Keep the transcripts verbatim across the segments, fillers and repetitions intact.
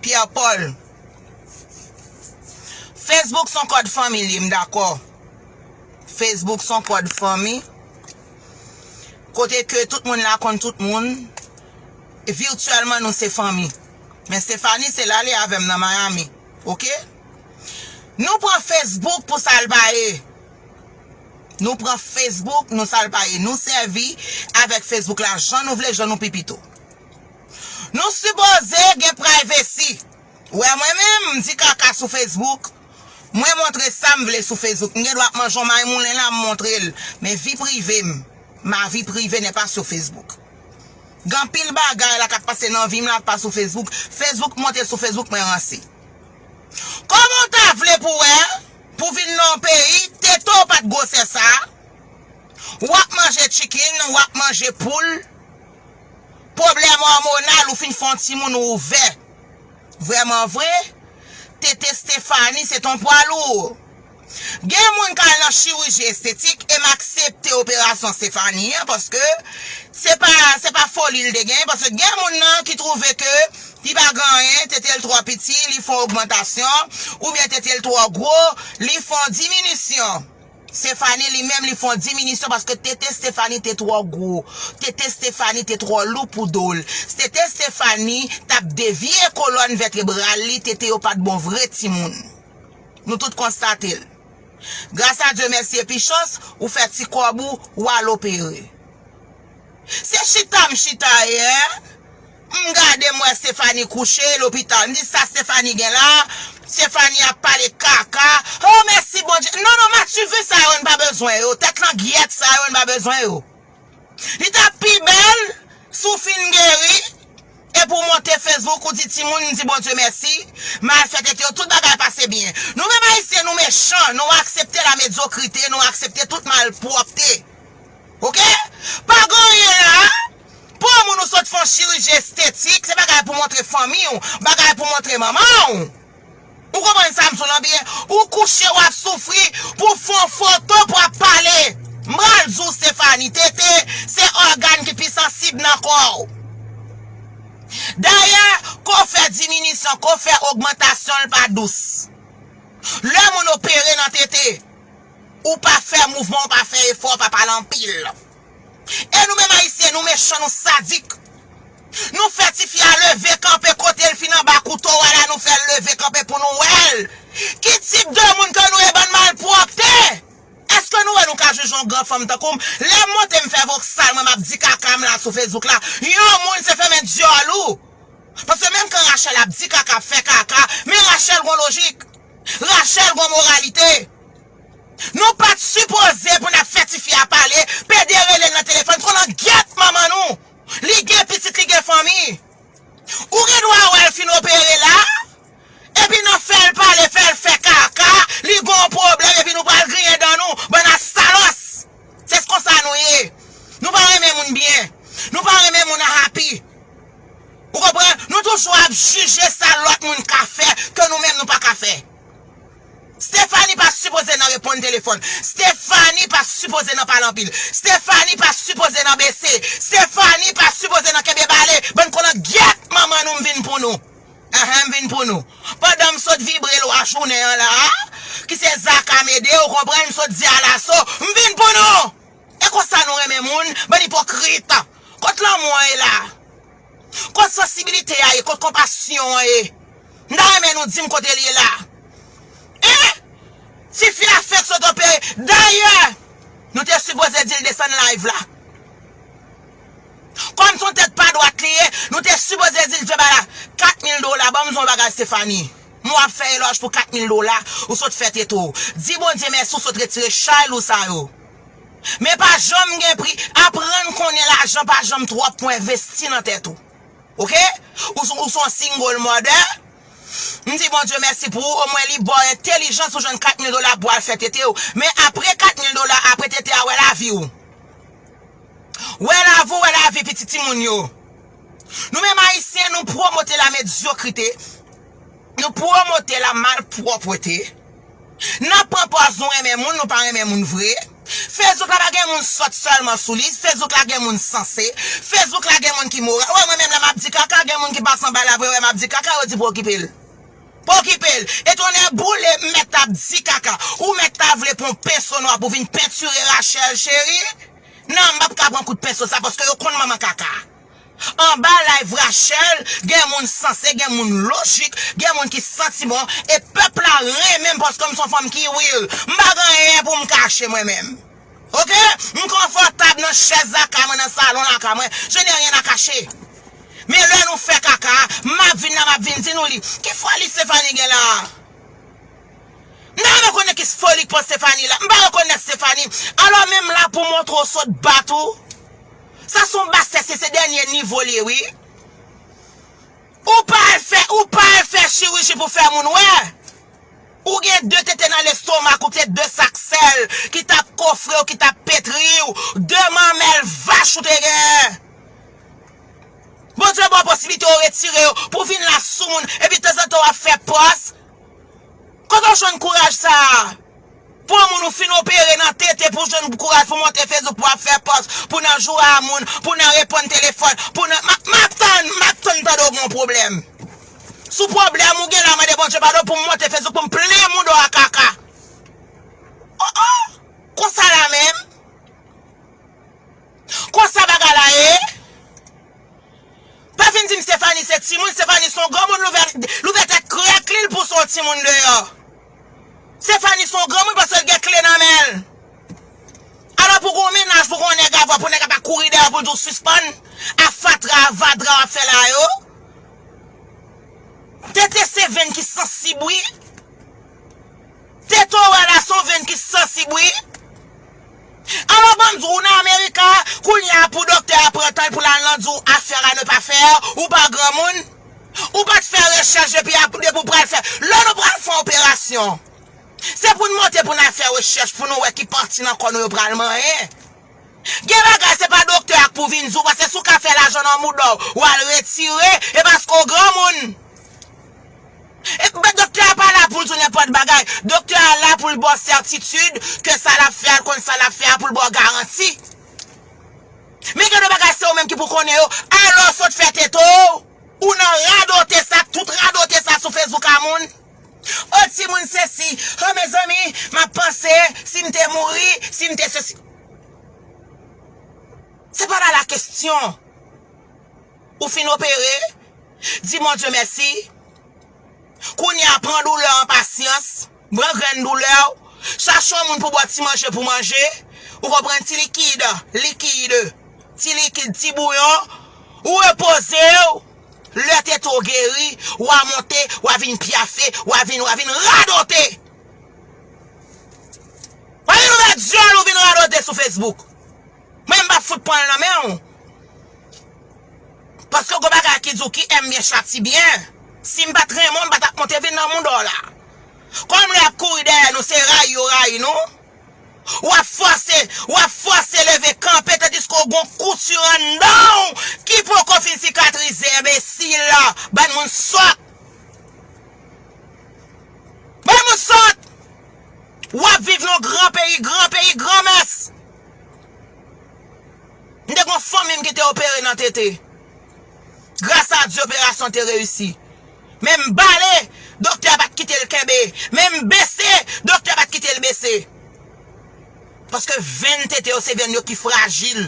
Pierre Paul. Facebook se yon kòd fanmi li, m dakò. Facebook se yon kòd fanmi. Kote ke tout moun la konn tout moun. Vityèlman, nou se fanmi. Men Stephanie, se la li avè m nan Miami. Oke? Nou pran Facebook pou sa l pa ye. Nou pran Facebook, nou sa l pa ye. Nou sèvi avèk Facebook la jan nou vle, jan nou pi pito. Nou sipoze gen privacy. Ou wè mwen menm, m di kaka sou Facebook. Mwen montre sa m vle sou Facebook. M gen dwa ap manje yon may moulen la, m montre l. Men vi prive m, ma vie privée n'est pas sur Facebook. Gen anpil bagay la k ap pase nan vi m la k pa sou Facebook. Facebook monte sou Facebook, mwen ranse. Kòman w ta vle pou wè, pou vin nan yon peyi, tete w pa t gwosè sa? W ap manje chicken, w ap manje poul. Pwoblèm òmonal, ou fin fè yon timoun, ou ouvè. Vrèman vre, tete Stephanie se t on pwa lou. Gen moun k al nan chiriji estetik e m aksepte operasyon Stephanie an, paske se pa, se pa foli l te gen, paske gen moun nan ki twouve ke li pa gen anyen, tete l twò piti, li fè yon ogmantasyon, oubyen tete l twò gwo, li fè yon diminisyon. Stephanie li menm, li fè yon diminisyon paske tete Stephanie te twò gwo. Tete Stephanie te twò lou pou do l. Tete Stephanie t ap devye kolòn vètebral li, tete yo pa t bon vre timoun. Nou tout konstate l. Gras a Dye, mèsi epi chans, ou fè ti kòb ou, ou al opere. Se chita m chita yè. M gade m wè Stephanie kouche lopital. M di sa Stephanie gen la? Stephanie ap pale kaka. Oh, mèsi Bondye. Non, non, mativi sa yo n pa bezwen yo. Tèt langyèt sa yo n pa bezwen yo. Li t ap pi bèl si w fin geri. Epi w monte Facebook, ou di timoun, m di Bondye mèsi. M al fè tete yo, tout bagay pase byen. Nou menm Ayisyen, nou mechan. Nou aksepte la medyokrite, nou aksepte tout malpwòpte. Oke? Pa gen anyen la. Pou yon moun ou sot fè yon chiriji estetik, se bagay pou montre fanmi w, bagay pou montre manman w. Ou konprann sa m sou lan byen? Ou kouche, w ap soufri, pou fè yon foto, pou ap pale. M pral di w, Stephanie, tete se ògàn ki pi sansib nan kò w. Dayè, ke w fè diminisyon, ke w fè ogmantasyon, l pa dous. Lè moun opere nan tete, ou pa fè mouvman, ou pa fè efò, pa pale anpil. E nou menm Ayisyen, nou mechan, nou sadik. Nou fè tifi a leve kanpe kote l fin anba kouto a la, nou fè l leve kanpe pou nou wè l. Ki tip de moun ke nou ye, bann malpwòpte? Èske nou wè nou ka jije yon gran fanm tankou m? Lè m monte m fè voksal mwen, m ap di kaka m la sou Facebook la, yon moun se fèmen dyòl ou. Paske menm kan Rachel ap di kaka, ap fè kaka, men Rachel gon lojik. Rachel gon moralite. Nou pa t sipoze pou n ap fè tifi a pale, pede rele l nan telefòn, konn langyèt manman nou. Li gen pitit, li gen fanmi. Ou gen dwa wè l fin opere la, epi nan fè l pale, fè l fè kaka, li gon pwoblèm, epi nou pral griyen dan nou, bann asalòs. Se konsa nou ye. Nou pa renmen moun byen. Nou pa renmen moun happy. Ou konprann? Nou toujou ap jije sa lòt moun ka fè ke nou menm nou pa ka fè. Stephanie pa sipoze nan reponn telefòn. Stephanie pa sipoze nan pale anpil. Stephanie pa sipoze nan bese. Stephanie pa sipoze nan kenbe bale. Bann konn langyèt manman nou, m vin pou nou. Ahan, m vin pou nou. Pandan m sot vibre lwa jounen an la, ki se Zaka Mede, ou konprann, m sot di Alaso, m vin pou nou. E konsa nou renmen moun, bann ipokrit. Kot lanmou an ye la? Kot sansibilite a ye? Kot konpasyon an ye? M ta renmen nou di m kote l ye la. Hein? Tifi a fèk sot opere. Dayè, nou te sipoze di l desann live la. Kòm se yon tèt pa dwat li ye, nou te sipoze di l fè bagay la. Kat mil dola, ban m di w yon bagay, Stephanie. M w ap fè elòj pou kat mil dola, ou sot fè tete w. Di Bondye mèsi, ou sot retire chay lou sa yo. Men pa janm gen pri, aprann konnen lajan pa janm twòp pou envesti nan tèt ou. Oke? Ou, ou se yon single mother. M di Bondye mèsi pou ou, omwen li ba w entèlijans ou jwenn kat mil dola pou al fè tete w. Men apre kat mil dola, apre tete a, wè lavi w. Wè lavi w, wè lavi pitit timoun yo. Nou menm Ayisyen, nou pwomote la medyokrite. Nou pwomote la malpwòpte. N ap pran pòz nou renmen moun, nou pa renmen moun vre. Facebook la pa gen moun sòt sèlman sou li, Facebook la gen moun sanse, Facebook la gen moun ki moral. Wè, mwen menm lè m ap di kaka, gen moun ki pase anba la vre, wè m ap di kaka, yo di pa okipe l. Pa okipe l. E tonnè boule, m mèt ap di kaka. Ou mèt ta vle pran yon penso nwa pou vin pentire Rachel, cheri? Non, m p ap ka pran kout penso sa, paske yo konn manman kaka. Anba live Rachel, gen moun sanse, gen moun lojik, gen moun ki santi bon, e pèp la renmen m paske m se yon fanm ki real. M pa gen anyen pou m kache mwen menm. Oke? M konfòtab nan chèz lakay mwen, nan salon lakay mwen. Je n'ai rien à cacher. Men lè nou fè kaka, m ap vin la, m ap vin di nou li. Ki foli Stephanie gen la a? M ta renmen konnen ki foli k pran Stephanie la. M pa rekonèt Stephanie. Alò menm la pou montre w sot bat ou. Sa se yon basès, se, se dènye nivo l ye, wi. Ou pa al fè, ou pa al fè chiriji pou fè moun wè. Ou gen de tete nan lestomak ou, se de sak sèl ki t ap kofre w, ki t ap petri w, de manmèl vach ou te genyen. Bondye ba w posiblite w retire yo pou vin la sou moun, epi tanzantan w ap fè pòs. Kote w jwenn kouraj sa a? Pou yon moun ou fin opere nan tete pou jwenn kouraj pou monte Facebook pou ap fè pòs, pou nan joure a moun, pou nan reponn telefòn, pou nan, m ap, m ap tann, m ap tann tande w gen yon pwoblèm. Sou pwoblèm ou gen la, mande Bondye padon pou m monte Facebook pou m plen mouda w a kaka. Oh, oh! Konsa la menm? Konsa bagay la ye? Pa vin di m Stephanie se timoun, Stephanie se yon granmoun, l ouvè, l ouvè tèt krèk li, l pouse yon timoun deyò. Stephanie se yon granmoun paske l gen kle nan men l. Alò pou gen yon mennaj, pou gen yon nèg avè w, pou nèg la pa kouri dèyè w pou l di w sispann a fatra, a vadra w ap fè la yo. Tete se venn ki sansib wi. Tete w wè la se yon venn ki sansib wi. Alò ban m di w, ou nan Amerika, kounye a pou doktè a pran tan l pou l al nan di w affaire à ne pas faire, ou pa granmoun, ou pa t fè rechèch depi ap, depi w pral fè. Lè nou pral fè yon operasyon, se pou n monte pou n al fè rechèch pou nou wè ki pati nan kò nou yo pral manyen. Gen bagay se pa doktè a k pou vin di w, paske si w ka fè lajan nan mouda w, w al retire, e paske w granmoun. E, men doktè a pa la pou l di w nenpòt bagay. Doktè a la pou l ba w sètitid ke sa l ap fè a, l konn sa l ap fè a, pou l ba w garanti. Men gen de bagay se ou menm ki pou konnen yo. Alò w sot fè tete w, ou nan radote sa, tout radote sa sou Facebook a moun. O timoun sesi, o mezanmi, m ap panse, si m te mouri, si m te sesi. Se pa la la kesyon. Ou fin opere, di Bondye mèsi. Kounye a, pran doulè an pasyans, pran grenn doulè w, chache yon moun pou ba w ti manje pou manje, ou konprann, ti likid, likid, ti likid, ti bouyon, ou repoze w, lè tete w geri, w a monte, w a vin pyafe, w a vin, w a vin radote. W a vin ouvè dyòl, ou vin radote sou Facebook. Mwen m p ap fout pran l nan men w. Paske gon bagay ki di w ki èm byen chati byen. Si m pa t renmen w, m pa t ap monte vin nan mouda w la. Kòm lè y ap kouri dèyè nou, se rayi yo rayi nou. W ap fòse, w ap fòse leve kanpe, tandiske w gon kouti anndan w ki poko fin sikatrize, enbesil, bann moun sòt. Bann moun sòt. W ap viv nan gran peyi, gran peyi, granmès. M te gen yon fanmi m ki te opere nan tete. Gras a Dye, operasyon te reyisi. Men m bale, doktè a pa t kite l kenbe. Men m bese, doktè a pa t kite l bese. Paske venn tete yo, se venn yo ki frajil.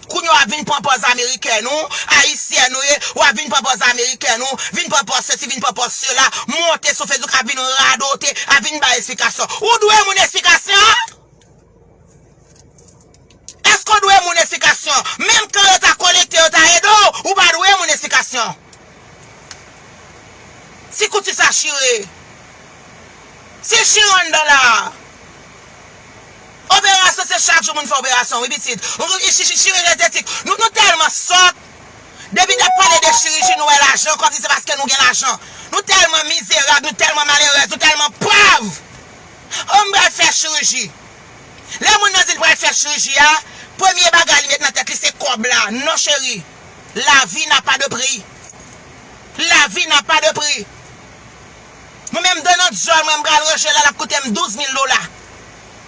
Kounye a w ap vin pran pòz amerikèn ou, ayisyèn ou ye, w ap vin pran pòz amerikèn ou, vin pran pòz sesi, vin pran pòz sela, monte sou Facebook, ap vin radote, ap vin bay esplikasyon. Ou dwe moun esplikasyon? Èske w dwe moun esplikasyon? Menm kan yo ta kolekte, yo ta ede w, ou pa dwe moun esplikasyon. Si kouti sa chire, si l chire anndan la a, operasyon se chak jou moun fè operasyon, wi pitit. Ou, i, chi-, chi-, chiriji estetik. Nou, nou tèlman sòt. Depi n ap pale de chiriji, nou wè lajan, kòmsi se paske nou gen lajan. Nou tèlman mizerab, nou tèlman malerèz, nou tèlman pòv. O, m pral fè chiriji. Lè moun nan di l pral fè chiriji a, premye bagay li met nan tèt li se kòb la. Non, cheri. La vie n'a pas de prix. La vie n'a pas de prix. Mwen menm, dan nan dyòl mwen, m pral ranje la, l ap koute m douz mil dola.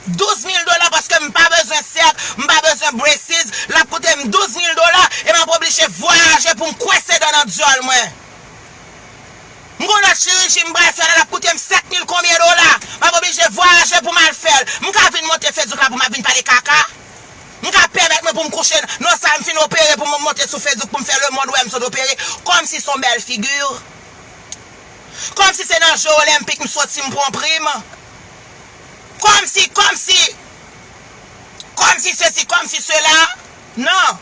Douz mil dola paske m pa bezwen sèk, m pa bezwen braces, l ap koute m douz mil dola e m ap oblije vwayaje pou m kwese dan nan dyòl mwen. M gon lòt chiriji m pral fè la, l ap koute m sèt mil konbyen dola. M ap oblije vwayaje pou m al fè l. M ka vin monte Facebook la pou m ap vin pale kaka? M ka pèmèt mwen pou m kouche nan sal m fin opere pou m monte sou Facebook pou m fè lemonn wè m sot opere? Kòmsi se yon bèl figi. Kòmsi se nan je olenpik m soti m pran prim. Kòmsi, kòmsi, kòmsi sesi, kòmsi sela. Non.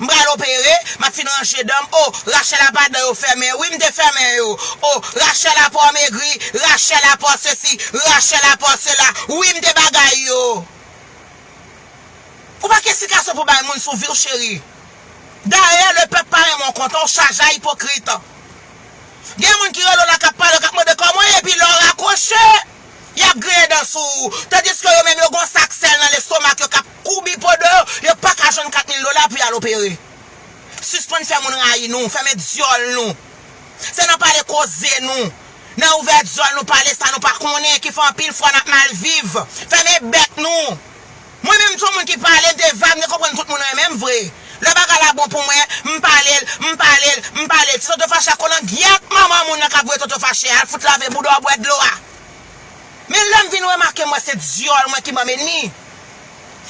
M pral opere, m ap fin ranje dan m. O, Rachel apa dan yo fèmen? Wi, m te fèmen yo. O, Rachel apa w megri, Rachel apa w sesi, Rachel apa w sela. Wi, m te bagay yo. Ou pa gen esplikasyon pou bay moun sou vi w, cheri. Dayè, lepèp pa renmen w kontan, w chaje a ipokrit. Gen moun ki rele w la k ap pale, k ap mande kòman w ye, epi lè w rakwoche, y ap griyen dan sou ou. Tandiske yo menm, yo gon sak sèl nan lestomak yo k ap koubi po do yo, yo pa ka jwenn kat mil dola pou y al opere. Sispann fè moun rayi nou, fèmen dyòl nou. Se nan pale koze nou, nan ouvè dyòl nou pale sa nou pa konnen ki fè anpil fwa n ap mal viv. Fèmen bèk nou. Mwen menm m se yon moun ki pale, m te vag, m te konprann tout moun renmen m vre. Lè bagay la bon pou mwen, m pale l, m pale l, m pale l. Ti Toto Fache a kolangyèt manman moun nan k ap voye Toto Fache a, al fout lave bouda w bwè dlo a. Men lè m vin remake m wè se dyòl mwen ki ban m enmi.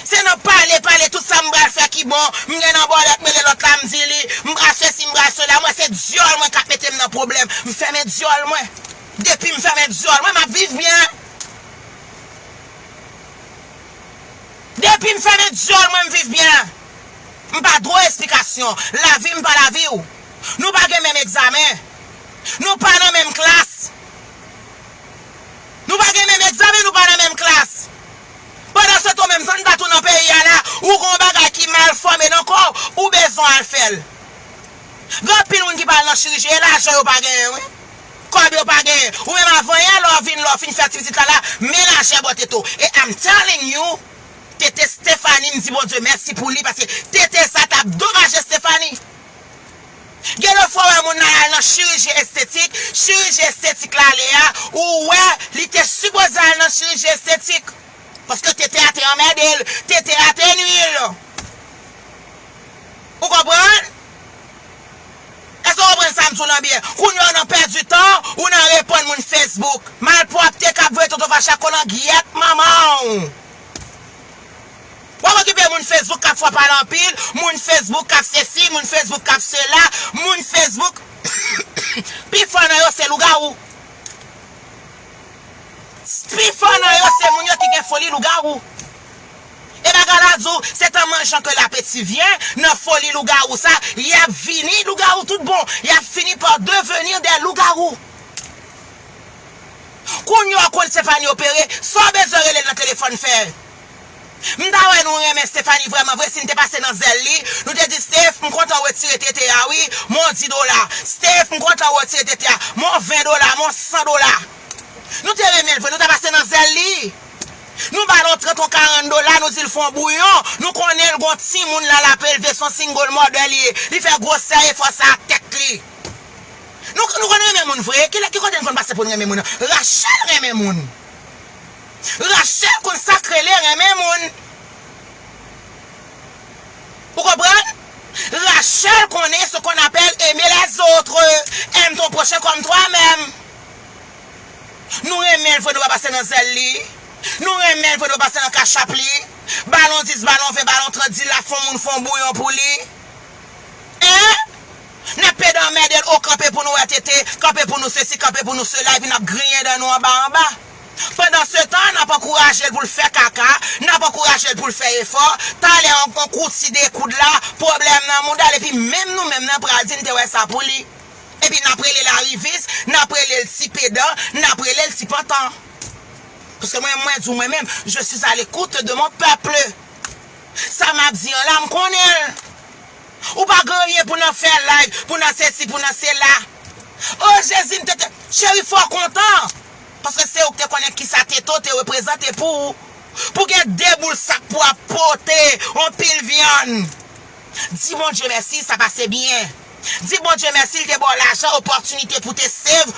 Se nan pale, pale tout sa m pral fè ki bon, m gen nan bòlèt, m rele lòt la, m di li, m pral sesi, m pral sela, m wè se dyòl mwen k ap mete m nan pwoblèm. M fèmen dyòl mwen. Depi m fèmen dyòl mwen, m ap viv byen. Depi m fèmen dyòl mwen, m viv byen. M pa dwe esplikasyon. Lavi m pa lavi w. Nou pa gen menm egzamen. Nou pa nan menm klas. Nou pa gen menm egzamen, nou pa nan menm klas. Pandan se tan menm, tann dat ou nan peyi a la, ou gen yon bagay ki mal fòme nan kò w, ou bezwen al fè l. Gen anpil moun ki pa al nan chiriji, e lajan yo pa genyen, wi. Kòb yo pa genyen. Ou menm avan yè, lè w vin, lè w fin fè ti pitit la la, men lajan bò tete w. E I'm telling you, Tete Stephanie, m di Bondye mèsi pou li, paske tete sa t ap domaje Stephanie. Gen de fwa w wè moun nan al nan chiriji estetik, chiriji estetik l ale a, ou wè li te sipoze al nan chiriji estetik. Paske tete a te anmède l, tete a te nui l. Ou konprann? Èske w konprann sa m di w lan byen? Kounye a w nan pèdi tan, ou nan reponn moun Facebook. Malpwòpte k ap voye Toto Fache a kolangyèt manman w. W ap okipe moun Facebook k ap fè w pale anpil, moun Facebook k ap sesi, moun Facebook k ap sela, moun Facebook. Pifò nan yo se lougawou. Pifò nan yo se moun yo ki gen foli lougawou. E bagay la di w, se tan manjan ke lapeti vyen, nan foli lougawou sa, y ap vini lougawou tout bon. Y ap fini pa devenir des loups-garous. Kounye a w konn Stephanie opere, sa w bezwen rele l nan telefòn fè. M ta wè nou renmen Stephanie vrèman vre si n te pase nan zèl li, nou te di, Steph, m kontan w retire tete a wi, men w dis dola. Steph, m kontan w retire tete a, men w ven dola, men w san dola. Nou te renmen l vre, nou ta pase nan zèl li. Nou ba l yon trant, yon karant dola, nou di l fè yon bouyon. Nou konnen l gon timoun la l ap elve, se yon single mother li ye. Li fè gwosè efò sa ak tèt li. Nou, nou konn renmen moun vre. Ki, ki kote n konn pase pou n renmen moun? Rachel renmen moun. Rachel konn sa k rele renmen moun. Ou konprann? Rachel konnen ce qu'on appelle aimer les autres. Aime ton prochain comme toi-même. Nou renmen l vre, nou pa pase nan zèl li. Nou renmen l vre, nou pa pase nan kachap li. Ba l yon dis, ba l yon ven, ba l yon trant, di l la fè yon moun fè yon bouyon pou li. Hein? N ap pede anmède l, o kanpe pou nou wè tete, kanpe pou nou sesi, kanpe pou nou sela, epi n ap griyen dan nou anba anba. Pandan se tan, n ap ankouraje l pou l fè kaka, n ap ankouraje l pou l fè efò. Talè, yon, yon kou ti de koud la, pwoblèm nan mouda l, epi menm nou menm, n ap pral di n te wè sa pou li. Epi n ap rele l arivis, n ap rele l ti pedan, n ap rele l ti pantan. Paske mwen, mwen di w mwen menm, je suis à l'écoute de mon peuple. Sa m ap di an la, m konnen l. Ou pa gen anyen pou n ap fè live, pou n ap sesi, pou n ap sela. O Jezi, m te, te, cheri, fò w kontan. Paske se ou ki te konnen kisa tete w te reprezante pou ou. Pou gen de boul sak pou ap pote yon pil vyann. Di Bondye mèsi, sa pase byen. Di Bondye mèsi, li te ba w lajan, opòtinite pou te save,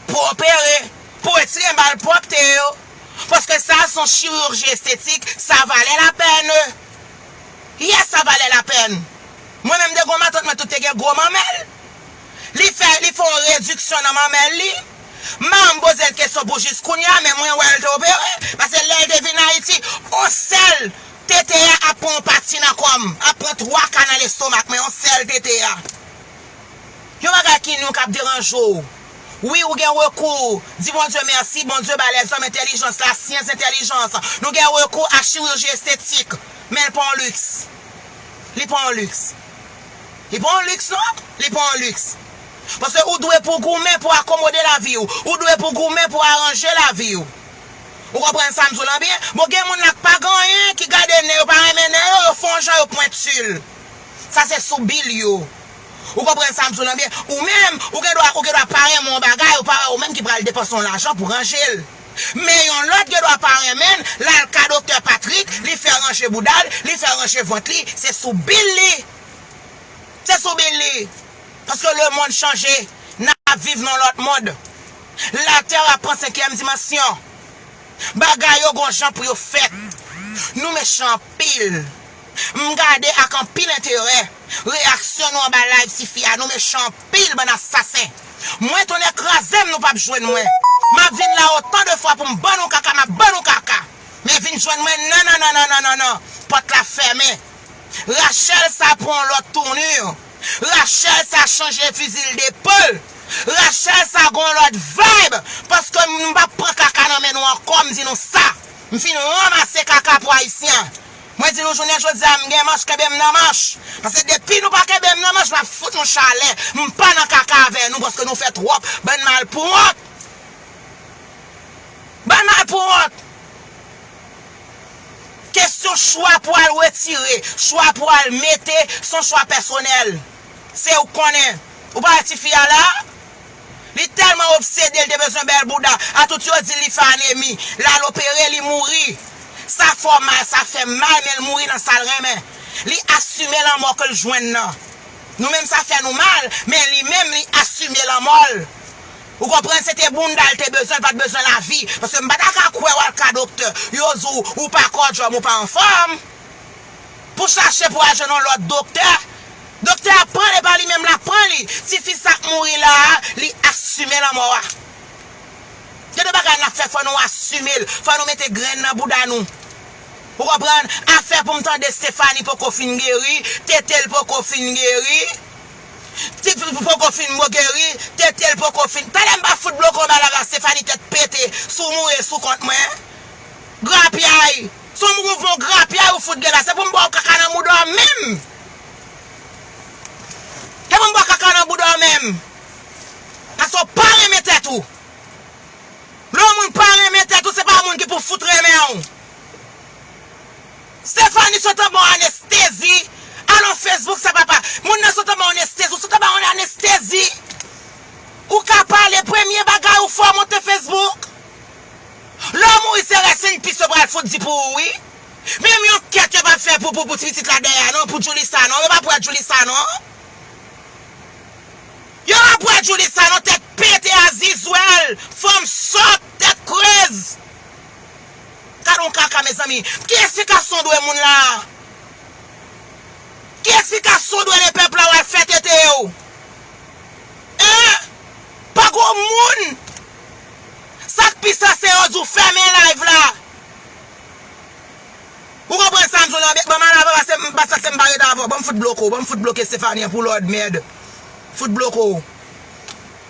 pou opere, pou retire malpwòpte yo. Paske sa se yon chirurji estetik, sa valè lapèn. Yes, sa valè lapèn. Mwen menm, m te gen yon matant mwen, tout te gen gwo manmèl. Li fè, li fè yon rediksyon nan manmèl li. M pa janm poze l kesyon pou jis kounye a, men mwen wè l te opere. Paske lè l te vin Ayiti, yon sèl tete a ap pran yon pati nan kò m, ap pran twa ka nan lestomak mwen, yon sèl tete a. Yon bagay ki nou k ap deranje w. Wi, ou gen rekou. Di Bondye mèsi, Bondye ba lèzòm entèlijans, lasyans entèlijans. Nou gen rekou a chiriji estetik. Men l pa yon liks. Li pa yon liks. Li pa yon liks, non. Li pa yon liks. Paske ou dwe pou goumen pou akomode lavi w. Ou dwe pou goumen pou aranje lavi w. Ou konprann sa m di w lan byen? Bon, gen moun la k pa gen anyen, ki gade nen yo, pa renmen nen yo, yo fè yon jan, yo pwenti l. Sa se sou bil yo. Ou konprann sa m di w lan byen? Ou menm, ou gen dwa, ou gen dwa pa renmen yon bagay, ou pa wè ou menm ki pral depanse yon lajan pou ranje l. Men yon lòt gen dwa pa renmen l, l al ka doktè Patrick, li fè ranje bouda l, li fè ranje vant li, se sou bil li. Se sou bil li. Paske lemonn chanje, n ap viv nan lòt mond. Latè ap pran senkyèm dimansyon. Bagay yo gon jan pou yo fèt. Nou mechan anpil. M gade ak anpil enterè reyaksyon nou anba live tifi a. Nou mechan anpil, bann asasen. Mwen, tonnè kraze m, nou p ap jwenn mwen. M ap vin la otan de fwa pou m ban nou kaka, m ap ban nou kaka. Men vin jwenn mwen, non, non, non, non, non, non, non. Pòt la fèmen. Rachel sa pran yon lòt tournure. Rachel sa chanje fizi l de po. Rachel sa gon lòt vibe. Paske m p ap pran kaka nan men nou ankò, m di nou sa. M fin ranmase kaka pou Ayisyen. Mwen di nou jounen jodi a, m gen manch, kenbe m nan manch. Paske depi nou pa kenbe m nan manch, m ap fout nou chalè. M pa nan kaka avè nou paske nou fè twòp bann malpouwont. Bann malpouwont. Kesyon chwa pou al retire, chwa pou al mete, se yon chwa pèsonèl. Se ou k konnen. Ou pa wè tifi a la? Li tèlman obsede, li te bezwen bèl bouda. A tout yo di li fè anemi. L al opere, li mouri. Sa fè w mal, sa fè m mal, men l mouri nan sa l renmen. Li asime lanmò ke l jwenn nan. Nou menm sa fè nou mal, men li menm li asime lanmò l. Ou konprann, se te bounda l te bezwen, l pa t bezwen lavi. Paske m pa ta ka kwè w al ka doktè, yo di w ou pa kòdjòm, ou pa anfòm. Pou chache pou al jwenn yon lòt doktè. Doktè a pran l, e pa li menm l ap pran li. Tifi sa k mouri la a, li asime lanmò a. Gen de bagay n ap fè, fò nou asime l. Fò nou mete grenn nan bouda nou. Ou konprann? Afè pou m tande Stephanie poko fin geri, tete l poko fin geri. Ti poko fin mo geri, tete l poko fin. Talè m pa fout bloke w anba live la, Stephanie tèt pete, si w mouri sou kont mwen. Grapyay. Se yon mouvman grapyay ou fout gen la. Se pou m ba w kaka nan bouda w menm. Se pou m ba w kaka nan bouda w menm. Paske w pa renmen tèt ou. Lè yon moun pa renmen tèt ou, se pa moun ki pou fout renmen w. Stephanie sot anba yon anestezi. Al nan Facebook sa papa. Moun nan sot anba yon anestezi. Ou sot anba yon anestezi. Ou ka pale, premye bagay ou fè w monte Facebook. Lè w mouri se rest in peace yo pral fout di pou ou wi. Menm yon kèt yo p ap fè pou, pou, pou ti pitit la dèyè a non, pou Julissa non. Yo p ap wè Julissa non. Yo p ap wè Julissa non, tèt pete a zizwèl, fanm sòt, tèt krez. Gad yon kaka mezanmi. Ki eksplikasyon w dwe moun la a? Ki eksplikasyon w dwe lepèp la w al fè tete w? Hein? Pa gon moun. Sa k pi sanse yo di w fèmen live la. Ou konprann sa m di w lan? Ban m al avè w, pase m, pase m pa ret avè w. Ban m fout bloke w, ban m fout bloke Stephanie an pou lòd mèd. Fout bloke w.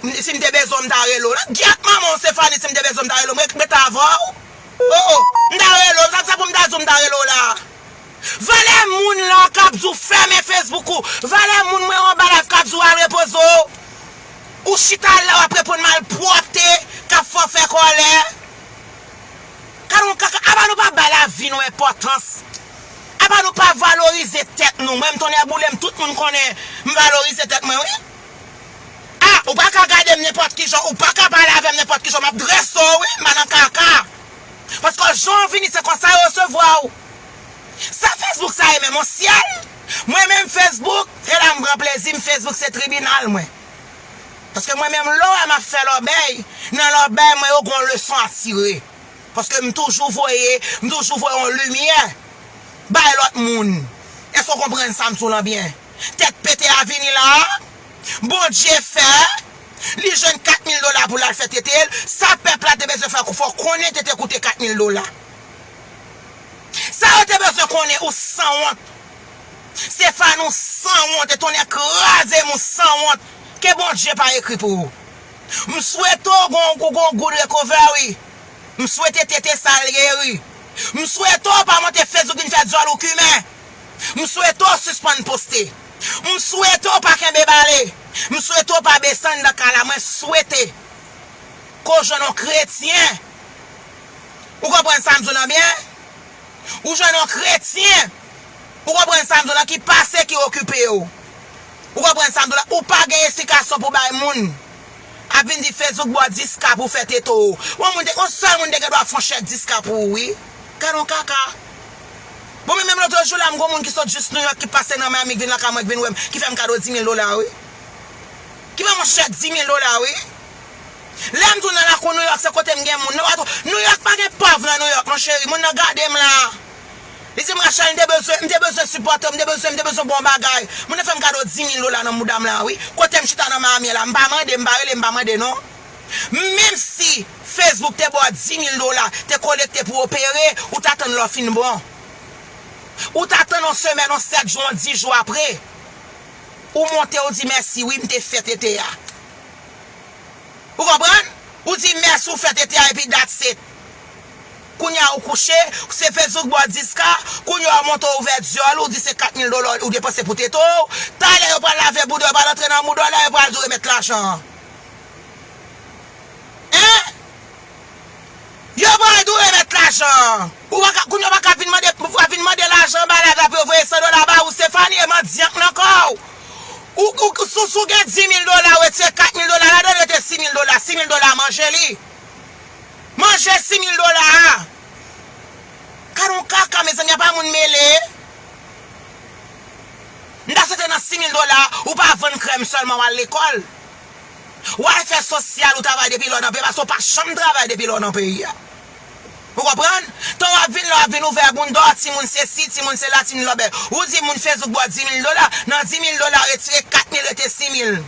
M, si m te bezwen w, m ta rele w. Gyèt manman w Stephanie, si m te bezwen w, m ta rele w. M ret, ret avè w. Oh, oh, m ta rele w. Sa, sa pou m ta di w, m ta rele w la. Valè moun lan k ap di w fèmen Facebook ou. Valè moun mwen anba live k ap di w al repoze w. Ou chita la w ap reponn malpwòpte k ap fè w fè kòlè. Gad yon kaka, apa nou pa bay lavi nou enpòtans? Apa nou pa valorize tèt nou? Mwen, m tonnè boule m, tout moun konnen m valorize tèt mwen, wi. A, ou pa ka gade m nenpòt ki jan, ou pa ka pale avè m nenpòt ki jan, m ap drese w, wi, m pa nan kaka. Paske jan w vini, se konsa yo resevwa w. Sa Facebook sa ye menm, yon syèl? Mwen menm Facebook, e la m pran plezi m, Facebook se tribinal mwen. Paske mwen menm lè w wè m ap fè lòbèy, nan lòbèy mwen yo gon leson a tire. Paske m toujou voye, m toujou voye yon limyè bay lòt moun. Èske w konprann sa m di w lan byen? Tèt pete a vini la, Bondye fè, li jwenn kat mil dola pou l al fè tete l. Sa pèp la te bezwen fè, fò konnen tete koute kat mil dola. Sa yo te bezwen konnen, ou sanwont. Stefani, ou sanwont, e tonnè kraze m, ou sanwont. Ke Bondye pa ekri pou ou. M swete w gon, gon, gon good recovery. M swete tete sa l geri. M swete w pa monte Facebook vin fè dyòl ou kimen. M swete w sispann poste. M swete w pa kenbe bale. M swete w pa desann nan kay la. Mwen swete ke w jwenn yon kretyen. Ou konprann sa m di w lan byen? Ou jwenn yon kretyen. Ou konprann sa m di w lan, ki pase, ki okipe w. Ou konprann sa m di w lan? Ou pa gen esplikasyon pou bay moun. Ap vin di Facebook ba w dis ka pou fè tete w. Yon moun te, yon sèl moun te gen dwa fè yon chèk dis ka pou ou, wi. Gad yon kaka. Bon, men menm lòt jou la, m gon moun ki sot jis New York ki pase nan Miami, ki vin lakay mwen, ki vin wè m, ki fè m kado dis mil dola, wi. Ki ban m yon chèk dis mil dola, wi. Lè m di w nan lakou New York, se kote m gen moun nan. New York pa gen pòv nan New York, non, cheri. Moun nan gade m la. Li di m, Rachel, m te bezwen, m te bezwen sipòte w, m te bezwen, m te bezwen bon bagay. Moun nan fè m kado dis mil dola nan mouda m la, wi. Kote m chita nan Miami la, m pa mande, m pa rele, m pa mande, non. Menm si Facebook te ba w dis mil dola, te kolekte pou opere, ou ta tann lè w fin bon. Ou ta tann yon semèn, yon sèt jou, yon dis jou apre. Ou monte, ou di, mèsi, wi, m te fè tete a. Ou konprann? Ou di mèsi, ou fè tete a, epi that's it. Kounye a ou kouche, se Facebook ba w dis ka, kounye a ou monte, ou ouvè dyòl, ou di se kat mil dola ou depanse pou tete w. Talè yo pral lave bouda, yo pral antre nan mouda w la, yo pral di w remèt lajan an. Hein? Yo pral di w remèt lajan an. Ou pa ka, kounye a ou pa ka vin mande, ou pa vin mande lajan anba live la pou yo voye san dola ba ou, Stefani, e mandyan k nan kò w. Ou, ou, si w, si w gen dis mil dola, ou retire kat mil dola ladan l, rete sis mil dola. Sis mil dola, manje li. Manje sis mil dola a. Gad yon kaka, mezanmi, apa moun mele. M ta swete nan sis mil dola, ou pa vann krèm sèlman, w al lekòl. W al fè sosyal, ou travay depi lè w nan peyi, paske w pa janm travay depi lè w nan peyi a. Ou konprann? Tan w ap vin la, w ap vin ouvè bounda w, timoun sesi, timoun sela, timoun lòbèy. Ou di moun Facebook ba w dis mil dola, nan dis mil dola, retire kat mil, rete sis mil.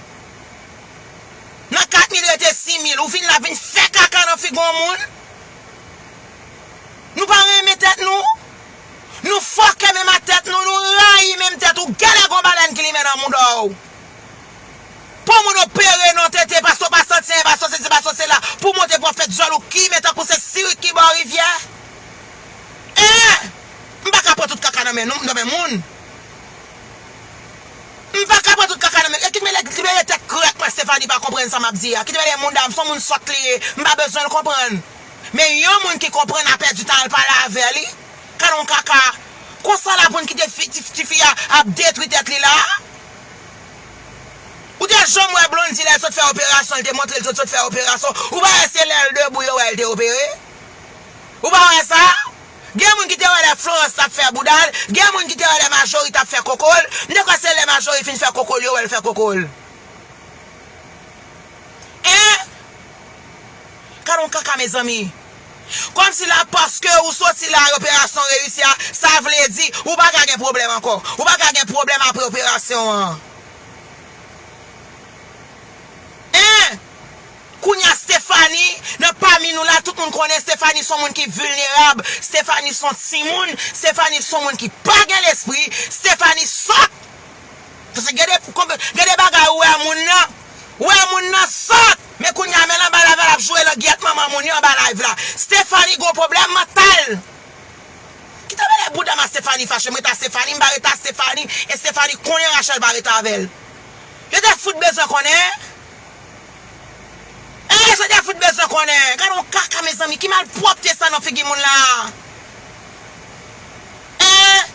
Nan kat mil, rete sis mil. Ou vin la, vin fè kaka nan figi yon moun. Nou pa renmen tèt nou. Nou fòkè menm ak tèt nou, nou rayi menm tèt ou. Genlè gon balèn ki limen nan mouda w. Pou moun opere non tete, paske w pa santi anyen, paske w sesi, paske w sela, pou monte pou w ap fè dyòl ou kimen tankou se sirik ki bò rivyè. Hein? M pa ka pran tout kaka nan men nou, nan men moun. M pa ka pran tout kaka nan men. E ki mele, ki mele tèt krèk mwen, Stefani pa konprann sa m ap di a. Ki mele moun dam, se yon moun sòt li ye. M pa bezwen l konprann. Men yon moun ki konprann ap pèdi tan al pale avè li. Gad yon kaka. Konsa la pou n kite fi, ti, tifi a ap detwi tèt li la? Ou te janm wè Blondy lè l sot fè operasyon, l te montre l sot, sot fè operasyon? Ou pa wè se lè l debou yo wè l te opere? Ou pa wè sa? Gen moun ki te wè lè Florence t ap fè bouda l, gen moun ki te wè lè Marjorie t ap fè koko l. M te kwè se lè Marjorie fin fè koko l yo wè l fè koko l. Hein? Gad yon kaka, mezanmi. Kòmsi la, paske ou soti la, operasyon reyisi a, sa vle di ou pa ka gen pwoblèm ankò. Ou pa ka gen pwoblèm apre operasyon an. Hein? Kounye a, Stefani, nan pami nou la, tout moun konnen Stefani se yon moun ki vilnerab. Stefani se yon timoun. Stefani se yon moun ki pa gen lespri. Stefani sòt. Paske gen de, gen de bagay ou wè moun nan, ou wè moun nan sòt. Men kounye a, men l anba live la, l ap joure langyèt manman moun yo anba live la. Stefani gon pwoblèm mantal. Kite mele bouda m a Stefani fache, m ret a Stefani, m pa ret a Stefani, e Stefani konnen Rachel pa ret avè l. Yo te fout bezwen konnen. E yo te fout bezwen konnen. Gad yon kaka, mezanmi, ki malpwòpte sa nan figi moun la? Hein?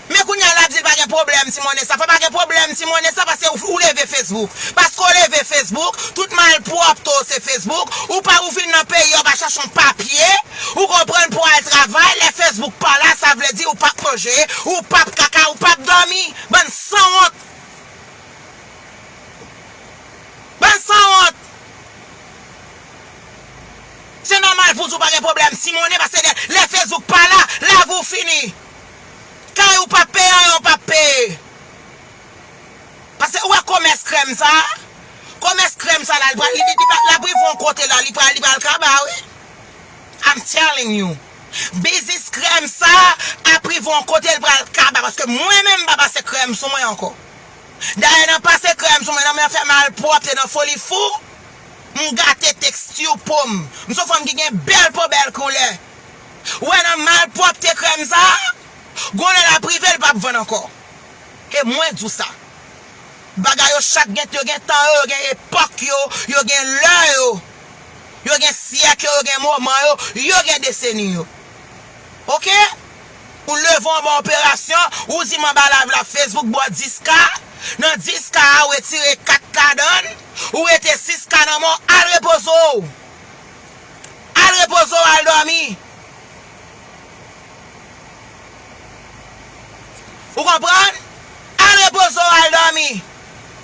Men kounye a l ap di l pa gen pwoblèm, ti monnen sa. Fò pa gen pwoblèm, ti monnen sa, paske ou, ou leve Facebook. Paske w leve Facebook, tout malpwòpte w se Facebook. Ou pa, ou vin nan peyi a, ou pa chache yon papye. Ou konprann, pou al travay, lè Facebook pa la, sa vle di ou p ap manje, ou p ap kaka, ou p ap dòmi. Bann sanwont. Bann sanwont. Se nòmal pou di w pa gen pwoblèm, si monnen, paske lè, lè Facebook pa la, lavi w fini. Kay ou p ap peye, anyen w p ap peye. Paske ou wè komès krèm sa, komès krèm sa la, li pral, li, li, li pral, l ap rive yon kote la, li pral, li pral kaba, wi. I'm telling you. Biznis krèm sa ap rive yon kote, l pral kaba, paske mwen menm m pa pase krèm sou mwen ankò. Dayè, nan pase krèm sou mwen, nan men fè malpwòpte, nan foli fou, m gate teksti po m. M se yon fanm ki gen bèl po, bèl koulè. Ou wè nan malpwòpte krèm sa, gon lè l ap rive, l p ap vann ankò. E mwen di w sa. Bagay yo chak gen, yo gen tan yo, yo gen epòk yo, yo gen lè yo. Yo gen syèk yo, yo gen moman yo, yo gen deseni yo. Oke? Ou leve anba operasyon, ou di m anba live la Facebook ba w dis K, nan dis K a ou retire kat ladan l, ou rete sis K nan men w, al repoze w. Al repoze w, al dòmi. Ou konprann? Al repoze w, al dòmi.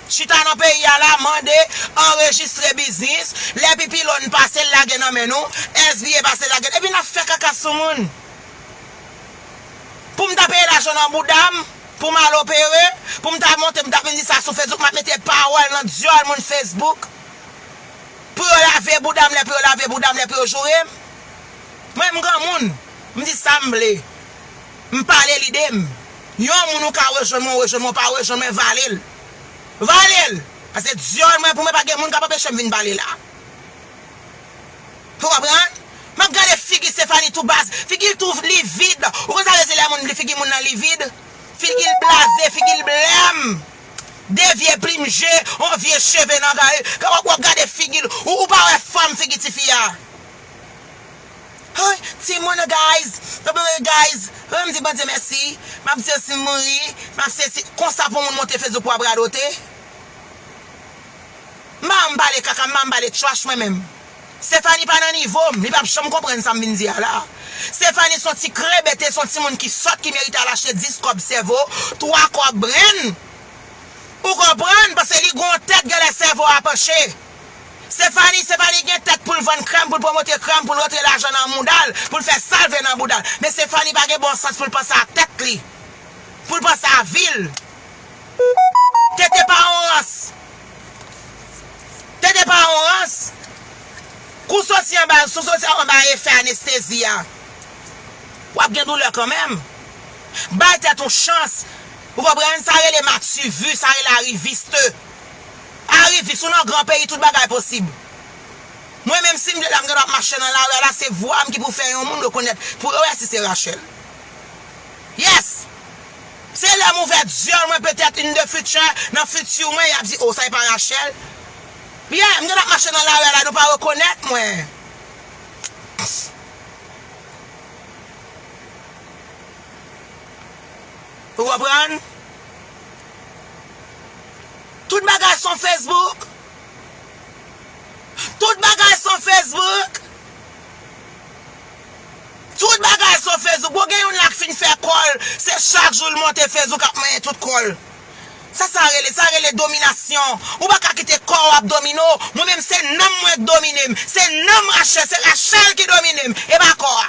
Chita nan peyi a la, mande, anrejistre biznis. Lè P P Loan pase, l lage nan men nou. S B A pase, l lage. Epi n ap fè kaka sou moun. Pou m ta peye lajan nan bouda m, pou m al opere, pou m ta monte, m ta vin di sa sou Facebook, m ap mete pawòl nan dyòl moun Facebook. Pou yo lave bouda m, lè pou yo lave bouda m, lè pou yo joure m. Mwen, m granmoun, m di sa m vle. M pale lide m. Yon moun ou ka rejwenn mwen, ou rejwenn mwen, ou pa rejwenn mwen, vale l. Vale l! Paske dyòl mwen pou mwen, pa gen moun k ap anpeche m vin pale la. Ou konprann? M ap gade figi Stephanie tou baz, figi l tou livid. Ou konn sa vle di lè moun, figi moun nan livid? Figi l blaze, figi l blèm. De vye plim je, yon vye cheve nan kay. Kan w ap gade figi l, ou, ou pa wè fòm figi tifi a. Ay, timoun, guys, guys, m di Bondye mèsi. M ap di si m mouri, m ap se si, konsa pou moun monte Facebook pou ap radote. M pa janm pale kaka, m pa janm pale trash mwen menm. Stephanie pa nan nivo m, li p ap janm konprann sa m vin di a la. Stephanie se yon ti krenbete, se yon timoun ki sòt, ki merite al achte dis kòb sèvo, twa kòb brenn. Ou konprann? Paske li gon tèt, genlè sèvo a panche. Stephanie, Stephanie gen tèt pou l vann krèm, pou l pwomote krèm, pou l rantre lajan nan mouda l, pou l fè sa l vle nan bouda l. Men Stephanie pa gen bon sans pou l panse a tèt li, pou l panse a vi l. Tete pa yon rans. Tete pa yon rans. Kou soti anba, si w soti anba efè anestezi a, w ap gen doulè kanmenm. Bay tèt ou chans. Ou konprann? Sa rele mativi, sa rele ariviste. Arivis, ou nan gran peyi, tout bagay posib. Mwen menm, si m vle la, m gen dwa ap mache nan lari a la, se vwa m ki pou fè yon moun rekonèt, pou yo wè si se Rachel. Yes! Se lè m ouvè dyòl mwen, petèt in the future, nan fiti mwen, y ap di, "Oh, sa e pa Rachel?" Yeah, m gen dwa ap mache nan lari a la, nou pa rekonèt mwen. Ou konprann? Tout bagay se yon Facebook. Tout bagay se yon Facebook. Tout bagay se yon Facebook. Bon, gen youn la k fin fè kò l, se chak jou l monte Facebook ap manyen tout kò l. Sa, sa rele, sa rele dominasyon. Ou pa ka kite kò w ap domine w. Mwen menm, se nanm mwen k domine m. Se nanm Rachel, se Rachel ki domine m. E pa kò a.